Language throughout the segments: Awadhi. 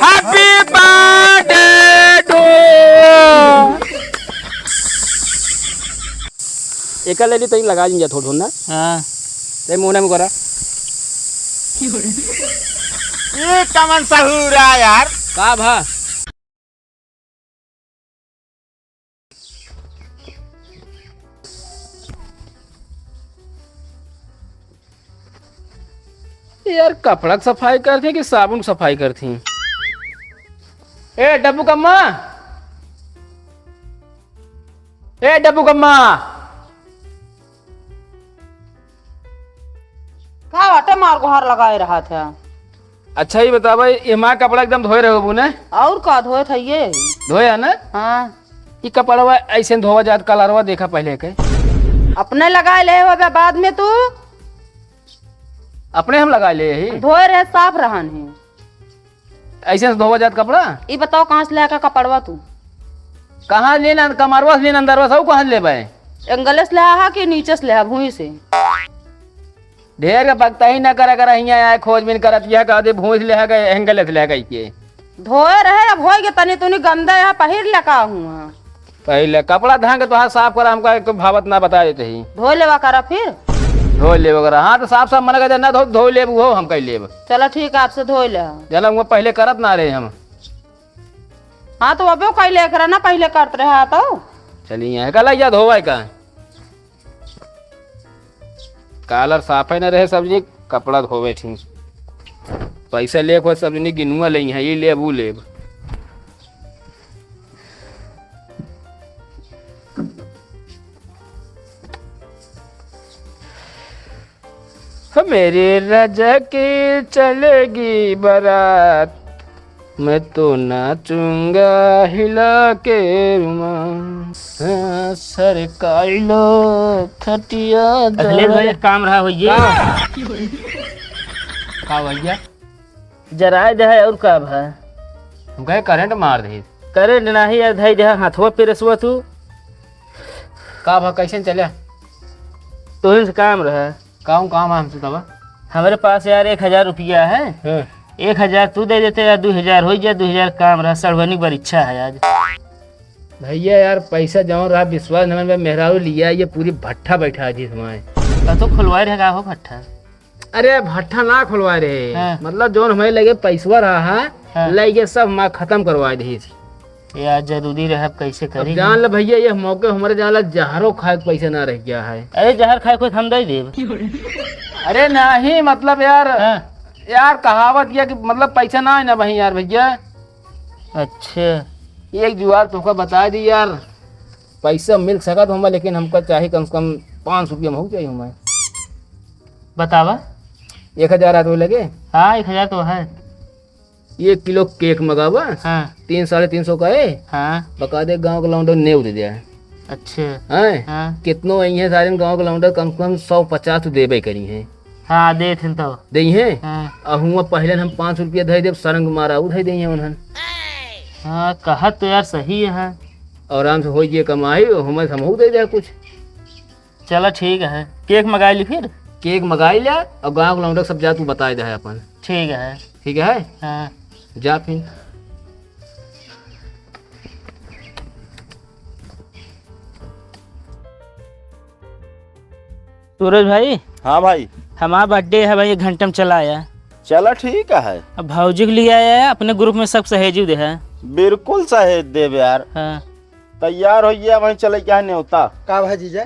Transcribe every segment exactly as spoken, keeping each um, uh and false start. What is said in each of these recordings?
Happy birthday to। एका ले ली, तई लगा दीजिए थोड़ा थोड़ा ना। हाँ। तई मुंह में करा। ये कमन सहूरा यार। का भा? यार, कपड़ा के सफाई करती कि साबुन के सफाई करती? ए डब्बू कम्मा, ए डब्बू कम्मा। का बाटे मार गुहार लगाए रहत है? अच्छा, ई बतावा, ई हमार कपड़ा एकदम धोए रहे होबू ने? और का धोए थे ये? धोए है ना? हाँ। ई कपड़वा ऐसे धोवा जात, कलरवा देखा पहले के। अपने लगाए ले होबे बाद में तू? अपने हम लगाए ले ही। धोए रहे, साफ रहन ही। ऐसे से धोवा जात कपड़ा? ई बताओ, कहाँ से लेके कपड़वा तू? कहाँ लेना, कमरवा से लेना, अंदरवा से, कहाँ लेबे? एंगले से लेहा है कि नीचे से लेहा, भुई से? ढेर के बकता ही ना करा, करा हियाँ आए खोजबीन करत, यह कह दे भुई से लेहा गए, एंगले से लेहा गए के। धोए रहे, अब होई के तनी तुनी गंदा यहाँ पहिर लेका हुआ। पहले कपड़ा धान के तोहार साफ करा, हमका एक भावत ना बता देते ही। धो लेवा करा फिर। धो लेवा करा, हाँ तो साफ साफ मना कर दे, ना धो, धो लेब, वो हम कह लेब। चला ठीक है, आपसे धो ले। जना वो पहले करत ना रहे हम। हाँ तो अबे कह ले करा ना, पहले करत रहे हाँ तो। चलिए यहाँ का लग जा धोवाई का। कालर साफे न रहे सब्जी, कपड़ा धोवे थी। पैसा लेके सब्जी गिनुआ ले हैं, ये लेब, ऊ लेब। मेरे राजा के चलेगी बारात, मैं तो नाचूंगा हिला के रुमाल। हाँ, सरकाई लो खटिया अखिलेश भाई, दरा- एक काम रहा भैया। का? का भैया? जराए दे है और का भा? हम कहे करंट मार दे। करंट नाही यार, धई दे हाथवा पे रसुआ तू। का भा, कैसे चले? तोहिन से काम रहा। काम, काम है हमसे तब। हमारे पास यार एक हजार रुपया है। हाँ। एक हजार तू दे देते यार, दो हजार हो जाए, दो हजार काम रहा, सड़वनी परीक्षा है आज। भैया यार, पैसा जौन रहा, विश्वास न मन में मेहरारू लिया, ये पूरी भट्ठा बैठा है जिस माय। का तो खुलवाए रहेगा हो भट्ठा? अरे भट्ठा ना खुलवाए रहे, हाँ। मतलब जौन हमारे लगे पैसवा रहा है, हाँ। लइके सब हमार खत्म करवाए दे। यार जरूरी रहे, अब कैसे अब करी जान हम? ले भैया, ये मौके हमारे जान ला जहरो खाए के पैसा ना रह गया है। अरे जहर खाए को हम दे देब। अरे नहीं, मतलब यार, हाँ। यार कहावत यह कि मतलब पैसा ना है ना भाई यार भैया। अच्छा। एक जुगाड़ तोहका बता दी यार, पैसा मिल सकत हमें, लेकिन हमका चाही कम से कम पाँच सौ रुपया महू चाहिए हमें। बतावा। एक हजार हाथ में लगे? हाँ, एक हजार तो है। एक किलो केक मंगावा। हाँ। तीन, साढ़े तीन सौ का है। हाँ। बका दे गाँव के लौंडे नेव दे दिया है। अच्छा। हैं? हाँ। कितनो आई हैं सारे गाँव के लौंडे, कम से कम सौ पचास तो देबे करी हैं। हाँ, देत हन तो। देई हैं? हाँ। आ हुआं पहले हम पाँच सौ रुपया धई देब, सरंग मारा उ धई देई हैं उन्हन। हाँ, कहत तो यार सही है। आराम से होई जे कमाई, हमें हमहू दे दे कुछ। चला ठीक है, केक मंगाई ली फिर। केक मंगाई ले और गाँव के लौंडे सब जा तू बताई दे अपन। ठीक है। ठीक है? हाँ। जा फिर। सूरज भाई। हाँ भाई। हमारा बर्थडे है भाई, एक घंटे में चला आया। चला ठीक है। अब भौजी के लिए आया है, अपने ग्रुप में सब सहेजू दे है। बिल्कुल सहेज देब यार। हाँ। तैयार होइए, वहीं चले क्या है न्योता। का भाई जीजा?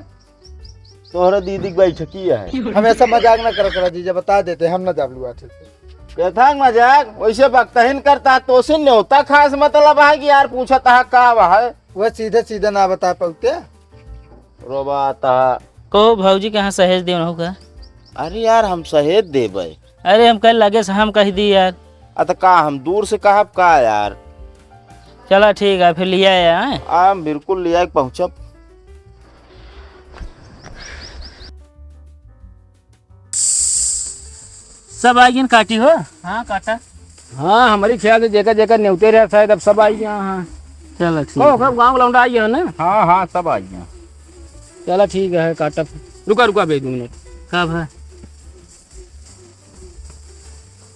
तोहरे दीदी के बैठकी है। हमेशा मजाक ना करा करा जीजा, बता देते, हम ना जाब लुआ ठीक से। कहता है मजाक, वैसे बकतहिन करता है, तो से न्योता खास मतलब है कि यार पूछता है का है? वह सीधे सीधे ना बता पाते। रोबाता। कहो भौजी के यहाँ सहेज देव रहू का? अरे यार, हम सहेज देबै। अरे हम कल लगे से हम कह दी यार। अ त का हम दूर से कहब का यार? चला ठीक है, फिर लिया आया है। आ, हम बिल्कुल लिया के पहुँचब। सब आ गइन काटी हो? हाँ, काटा। हाँ, हमारी ख्याल से जेकर जेकर नेवते रहे शायद अब सब आ गया। हाँ। चलो, ठीक हो, है। सब गाँव लौंडा आ गया ना? हाँ, हाँ, सब आ गया। चलो, ठीक है, काटा। रुका, रुका, बे, दो मिनट। का भा?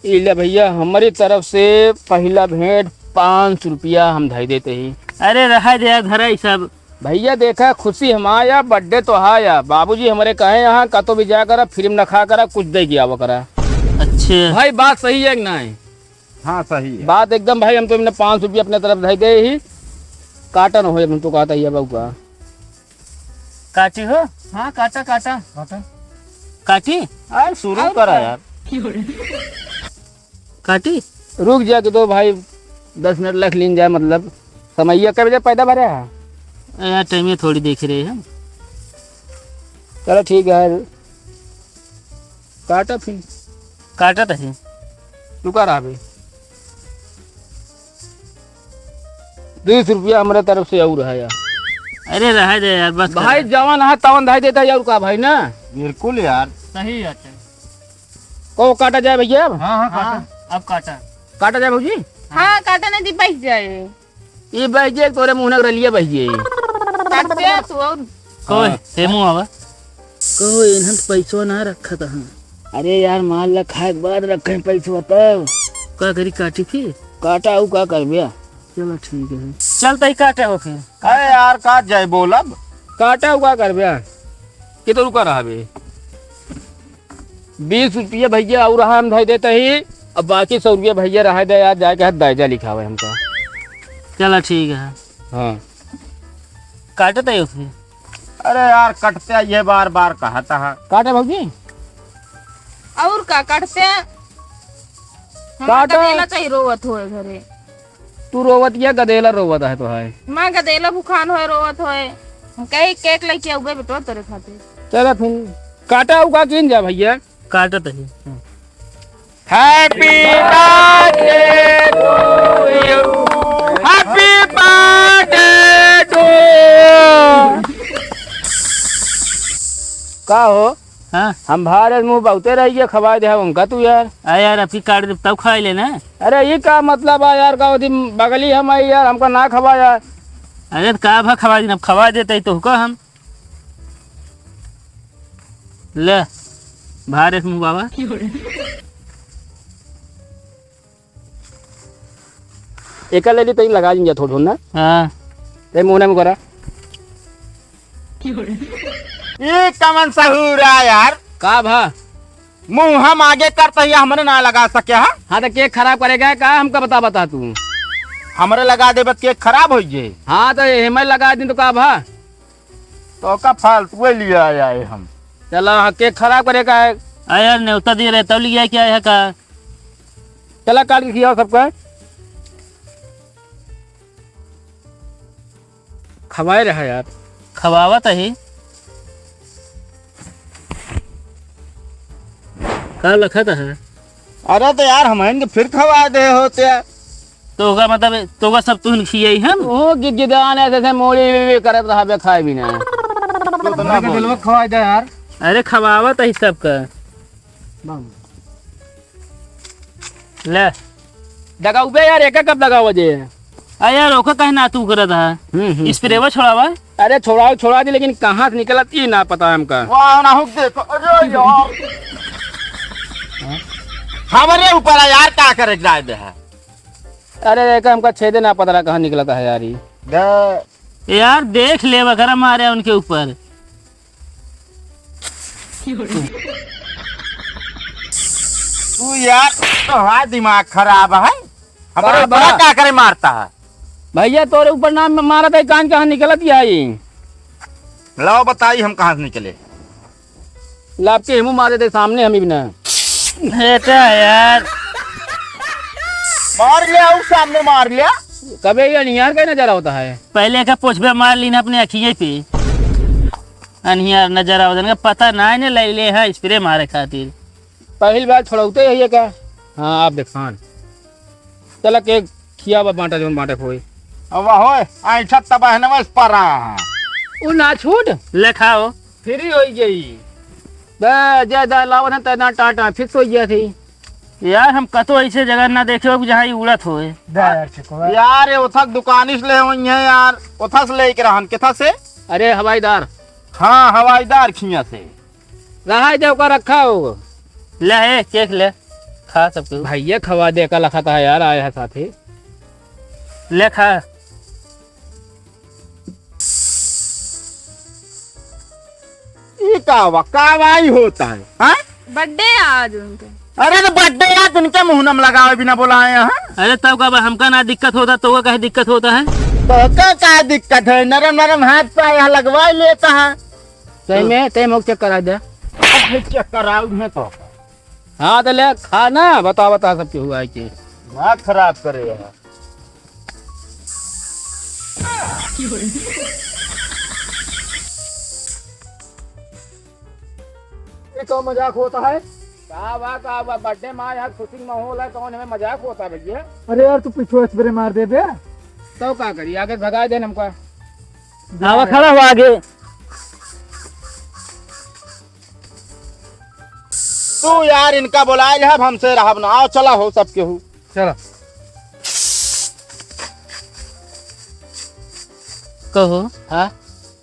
ई ले भइया, हमरी तरफ से पहिला भेंट पाँच सौ रुपया हम धइ देते ही। अरे रहा दे यार, धरा ई सब। भइया देखा, खुसी हमार या, birthday तो है या। बाबूजी हमरे कहे यहाँ कतो भी जाया करा, फिल्म न खा करा, कुछ दइ के आवा करा। अच्छा। भाई बात सही है कि नाहीं? हाँ, सही है। बात एकदम भाई, हम तो इन्हें पाँच सौ रुपया अपने तरफ धइ दे ही। काटा न होए, हम तो कहता ही है बउआ। काटी हो? हाँ, काटा, काटा। काटा। काटी? अरे शुरू और करा का? यार। काटी? रुक जा कि तो भाई, दस मिनट लख लीन जाए, मतलब, समइया कै बजे पैदा भरे है? अरे यार, टाइम थोड़ी देख रहे हैं। चलो ठीक है, काटा फिर। काटा तो है। रुका रहा बे। बीस रुपया हमरे तरफ से और है यार। अरे रहे दे यार, बस भाई, कर। जवन है तवन धइ देता यार, का भाई ना? बिल्कुल यार। सही बात है। को काटा जाए भइया अब? हाँ, हाँ, काटा। हाँ, अब काटा। काटा जाए भउजी? हाँ, काटा ना दी, बइठ जाए। ई बइठ जाए, तोरे मुँह नक रलिया बइठ जाए। काट दे तू और। कोई, हाँ। हे मुँह आवा। कहो, इन्हन तो पैसवा ना रखा था। अरे यार, माल ला खाए के बाद रखे पैसवा तब। का करी, काटी फिर? काटा, ऊ का करबे? चलो ठीक है। चल तई काटे हो फिर। अरे यार, काट जाए बोलब। काटा, ऊ का करबे? कि तो रुका रहा बे। बीस रुपया भइया और हम धइ देते ही, अब बाकी सौ रुपया भइया रहा दे यार, जाके हाथ दायजा लिखावे हमका। चला ठीक है। हाँ। काटत है ओके। अरे यार, कटते ये बार बार कहता है। काटे भउजी? और का काटते? हमार काटा। गदेला चाहिए रोवत होए घरे। तू रोवत या गदेला रोवत है तो है? माँ गदेला भुखान होए, रोवत होए। हम कहे केक लेके आउबे बेटवा तोरे खातिर। चला फिर काटा उका कीन जा भइया। काटत है। Happy birthday to you। Happy birthday to। का हो? हाँ। हम भारत मुँह बहुते रह गया, खवाए दे उनका तू यार। आ यार, अभी काट दे तब खवाए लेना। अरे ये का मतलब है यार, का होती बगली हम आई यार, हमका ना खवाया। अरे तो का भा खवाए दिन, अब खवाए देते ही तो का हम। ले, भारत मुँह बाबा। एका ले ली, तई लगा दीजिए थोड़ा, थोड़ा ना। हाँ। ते मुँह में करा। ये कमन सहूर है यार? का भा? मुँह हम आगे करता ही, हमरे ना लगा सके, हाँ? हाँ, तो केक खराब करेगा का? हमका बता, बता तू। हमरे लगा देबे, केक खराब हो जाए। हाँ, तो हमें लगा दी तो का भा? तो का फालतू लिया आए हम। चला, हाँ, केक खराब करे का है? आ यार, नेवता दिए रहे, तब लिया क्या है का? चला, काट के खियाओ सबका। खवाए रहा यार। खवावत ही। का लखत है? अरे तो यार, हम इनके फिर खवा दे होते यार। तो का मतलब, तो का सब तुहन खियाई हम? ओ गिदगिदान ऐसे ऐसे मोड़ी भी, भी करत रहा बे, खाए भी ना। तो ना बोल। दिलवा खवाए दे यार। अरे खवावत ही सबका। ले। दगाउबे यार, एका कब दगावा जे? आ यार, ओका काहे ना तू करत हा? हम्म, हम्म, स्प्रेवा हम्म। छोड़ावा। अरे छोड़ाओ, छोड़ा दी, लेकिन कहाँ से निकलत ई ना पता है हमका। वाह, ना हुक देखो। अरे यार। हमरे ऊपर है यार, का करे जाए दे है? अरे एका हमका छेदे ना पता रहा कहाँ निकलत है यार ई। दे। यार देख ले वगैरह मारे उनके ऊपर। तू यार, तो हमारा दिमाग खराब है। हमारे का ऊपर बा? का करे मारता है? भइया, तोरे ऊपर ना मारत है, कान कहाँ निकलत ही आई? लाओ बताई हम कहाँ से निकले। लाभ के हमू मारे थे सामने, हम ही भी ना। बेटा यार। मार लिया, ऊ सामने मार लिया। कबे ये अनियार का नजर आवता है? पहले का पोछबे मार ली ना अपने अखिए पे। अनियार नजर आवता है, पता ना है ने ले ले है स्प्रे मारे खातिर। पहिल बार छोड़ौते ही है का? हाँ, आप देखान। चला केक खियावा, बाँटा जौन बाँटे के होई। अब होए, ऐठा तबाह न बस परा। उ ना छूट। ले खाओ। फ्री होई गई। बे, जय दा लावन है, तैना टाटा, फिक्स हो गया थी। यार, हम कतो ऐसे जगह ना देखे हो, जहाँ ई उड़त होए। दे यार, छिको। यार, ये उथक दुकानी से ले होई है यार, उथा से लेके रहन, किथा से? अरे, हवाईदार। हाँ, हवाईदार खिया से। रहा दे, ओका रखा हो। ले, ए, केक ले। खा सबके। भइया खवा दे, का लखत है यार, आया है साथी। ले खा। ई का वा, का वाई होता है, हाँ? Birthday है आज उनके। अरे तो birthday आज उनके मुँह नम लगावे बिना बोलाए हैं। अरे तब का बा, हमका ना दिक्कत होता, तोका काहे दिक्कत होता है? तोका का दिक्कत है, नरम नरम हाथ पे यहाँ लगवा लेता है। सही में, ते मोक check करा दे। अब check कराऊ मैं तो। हाँ, तो ले खा ना, बता, बता सब केहू आए के। दिमाग खराब करे यार। ये तो मजाक होता है। का बा, का बा, birthday में यार खुशी के माहौल है, कौन हमें मजाक होता है भइया? अरे यार, तू पीछे spray मार दे बे। तो का करी, आगे भगा दे हमका। आवा, खड़ा हो आगे। तू यार इनका बोलाए ले, अब हमसे रहब ना। आओ चला हो सब केहू। चला। कहो। हाँ?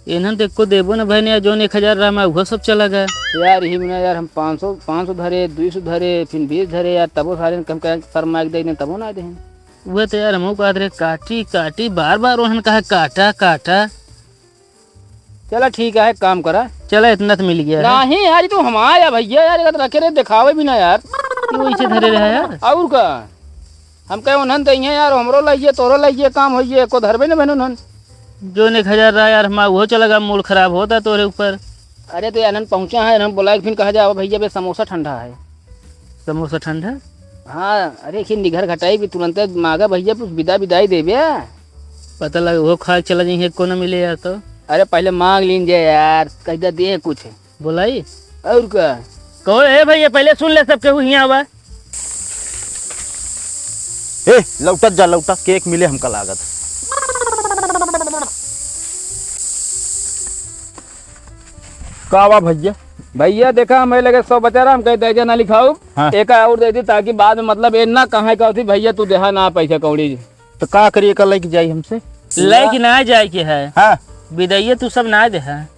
इन्हन तो एको देबो न भइने, जौन एक हजार रहा मैं उहो सब चला गया। यार, यही में ना यार, हम पाँच सौ, पाँच सौ धरे, दुई सौ धरे, फिर बीस धरे यार, तबो सारे कम कर शर्मा के दे दें, तबो ना दें। वह तो यार हमहू कहत रहे, काटी, काटी, बार बार उन्हन कहा, काटा, काटा। चला ठीक है, एक काम करा। चला, इतना तो मिल गया है। नहीं यार, ये तो हमारा है भइया यार, एक रखे रहे, दिखावे भी ना यार। क्यों इसे धरे रहा यार? और का? हम कहे उन्हन तो इहे यार, हमरो लाइए, तोरो लाइए, काम होइए, एको धरबे न बने उन्हन। जौन एक हजार रहा यार, हमार उहो चला गया, mood खराब होता तोरे ऊपर। अरे तो यार, इन्हन पहुँचा है, इन्हन बोला कि फिर कहा जाओ भइया, बे समोसा ठंडा है। समोसा ठंडा? हाँ, अरे, खिन निघर घटाई भी तुरंते मांगा भइया, कुछ बिदा बिदाई देबे। पता लगे, वो खा के चला जाइए, एको न मिले यार तो। अरे, पहले मांग लीन जाए यार, कह दे, दे कुछ। बोलाई? और का? कहो, ए भइया, पहले सुन ले, सब केहू हियाँ आवा। ए, लौटत जा, लौटा, cake मिले हमका लागत। का बा भइया? भइया, देखा, हमें लगे सौ बचा रहा, हम कहे दे दे ना लिखाऊ। हाँ। एक और दे दी, ताकि बाद में, मतलब, ये ना कहाँ का होती, भइया, तू देहा ना पैसा कौड़ी। तो का करिए, का लेके जाई हमसे? लेके ना जाए के है। हाँ। बिदाइये तू सब ना दे है।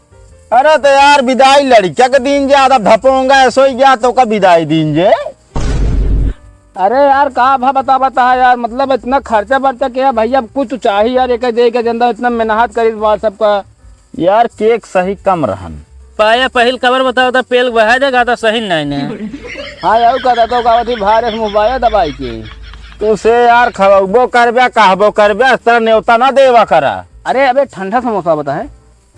अरे तो यार, बिदाई लड़का के दीन जे, आधा धपोंगा ऐसो ही गया, तो का बिदाई दीन जे। अरे यार, का भा बता, बता यार, मतलब, इतना खर्चा बर्चा किया भइया, अब कुछ तो चाहिए यार, एक दे के जंदा इतना मेहनत करी बात सबका। यार, cake सही कम रहन। पाया पहिल कबर बताओ तो पेल बहा देगा तो सही नहीं ने। हाँ, यार, कहता तो का होती, भारे से मुँह बाया दबाई के। तू से यार, खवाबो करबे, कहबो करबे, इस तरह न्योता ना देवा करा। अरे, अबे, ठंडा समोसा बता है।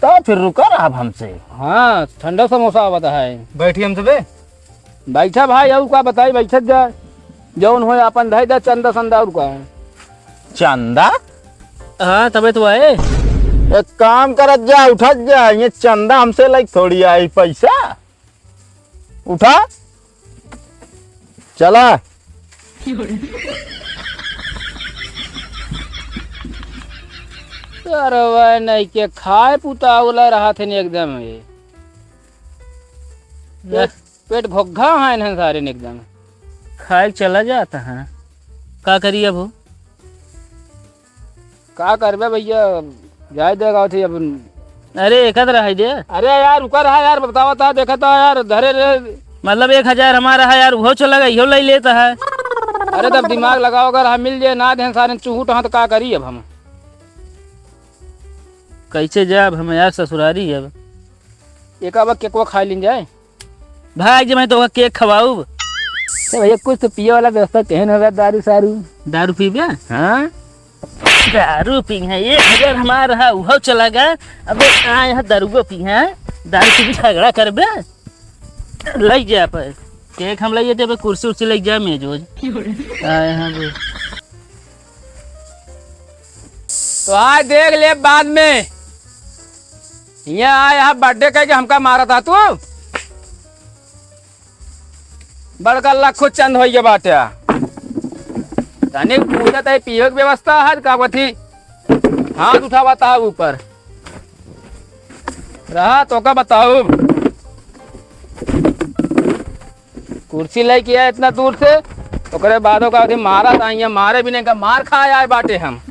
तो फिर रुका रहा हमसे। हाँ, ठंडा समोसा आवत है। बैठी हम सबे। बैठा भाई, और का बताई, बैठत जा। जौन होय आपन धई दे चंदा संदा, और का है। चंदा? हाँ, तबे तो आए। एक काम करत जा, उठत जा, ये चंदा हमसे लाइक थोड़ी आई पैसा। उठा, चला। अरे वह नहीं के खाए पुतावला रहा थे एकदम ये। पेट, पेट घोघा है इन्हन सारे ने एकदम। खाए के चला जाता है, का करी अब हो? का करबे भइया, जाए दे गाँव थे अब। अरे, एक आध रहाई दे। अरे यार, रुका रहा यार, बतावा था, देखा था यार, धरे रे। मतलब, एक हजार हमारा है यार, उहो चला गया, इहो ले लेता है। अरे, तब दिमाग लगाओ, अगर हम मिल जाए ना दें सारे चूहूट, हाँ, तो का करी अब हम? कैसे जाए अब हम यार ससुरारी अब? एक अब केकवा खा लीन जाए। भाग जे, मैं तोका cake खवाऊब। ए भइया, कुछ तो पिए वाला व्यवस्था कहे ना बा, दारू सारू। दारू पीबे? हाँ। दारू पी है, एक हजार हमार रहा, उहो चला गया। अबे, आ, यहाँ दारुओ पी है, दारू पी के झगड़ा करबे? लई जा पर। Cake हम लई जाते, अबे कुर्सी उर्सी लई जा, मेज ओज। आ, यहाँ पे। तो आज देख ले बाद में। यहाँ आ, यहाँ birthday कह के हमका मारा था तू। बड़का लखो चंद होइगे बाटे। तनिक पूछत है, पियो के व्यवस्था है का? कथी हाथ उठावत है ऊपर? रहा तो का बताऊ, कुर्सी लेके आए इतना दूर से, ओकरे बादो का अथी मारा था, यहाँ मारे भी नहीं का, मार खाए आए बाटे हम।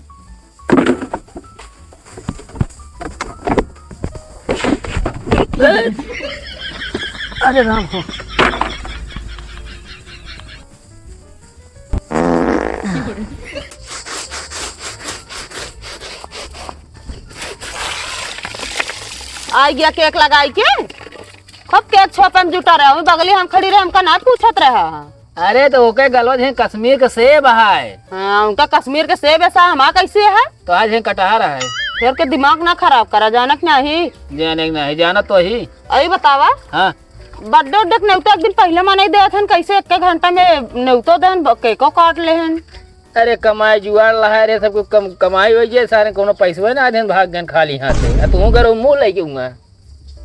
अरे राम हो। आई गया केक लगाई के, खूब केक छोपे में जुटा रहे। वही बगली हम खड़ी रहे, हमका ना पूछत रहा। अरे तो ओके गलवा झे कश्मीर के सेब है। हाँ, उनका कश्मीर के सेब ऐसा हमारा कैसे है? तो आज झे कटहर है। फिर के दिमाग ना खराब करा, जानत नहीं। जाने के नहीं, जानत तो ही। अरे बतावा। हाँ। बर्थडे उड्डे के नेवता एक दिन पहले मनाई देत हन, कैसे एक घंटा में नेवतो देन, केको काट लेहन। अरे कमाई जुआर लहा रे, सब कुछ कम, कमाई होइ जाए, सारे कोनो पैसवे ना देन, भाग गन खाली हाथे। आ तू करो मुँह लेके हुआ।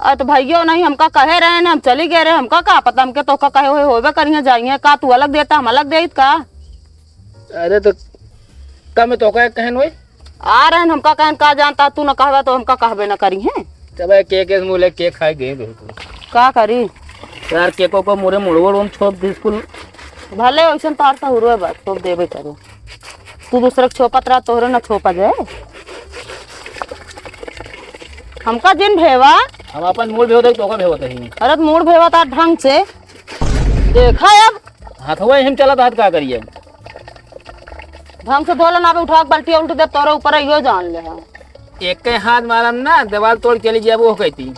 अरे तो भैया नहीं, हमका कहे रहे ना, हम चली गए रहे, हमका का पता, हमके तोका कहे हुए होबे करिए जाइए का, तू अलग देता हम अलग देत का। अरे तो का मैं तोका कहन वही? आ रहे हैं, हमका कहन का जानता, तू न कहबा तो हमका कहबे न करिए। तब केक के मुँह ले केक खाए गए बहुत। का करी? यार केको को मुरे मुड़वड़ उन छोप दे स्कूल। भले वैसन तार सहुरो बा, छोप देबे करो। तू दूसरे के छोपत रहा, तोहरे न छोपा जाए। हमका जिन भेवा। हम अपन मूड भेवत है, तोका भेवत है। अरे तो मूड भेवा तार ढंग से। देखा अब। हाथवा हिम चलत हाथ का करिए। ढंग से धोला ना बे, उठा के बाल्टी उल्टी दे, तोरे ऊपर है, यो जान ले है। एक के हाथ मारम ना, दीवार तोड़ के चली जाए, वो कहती।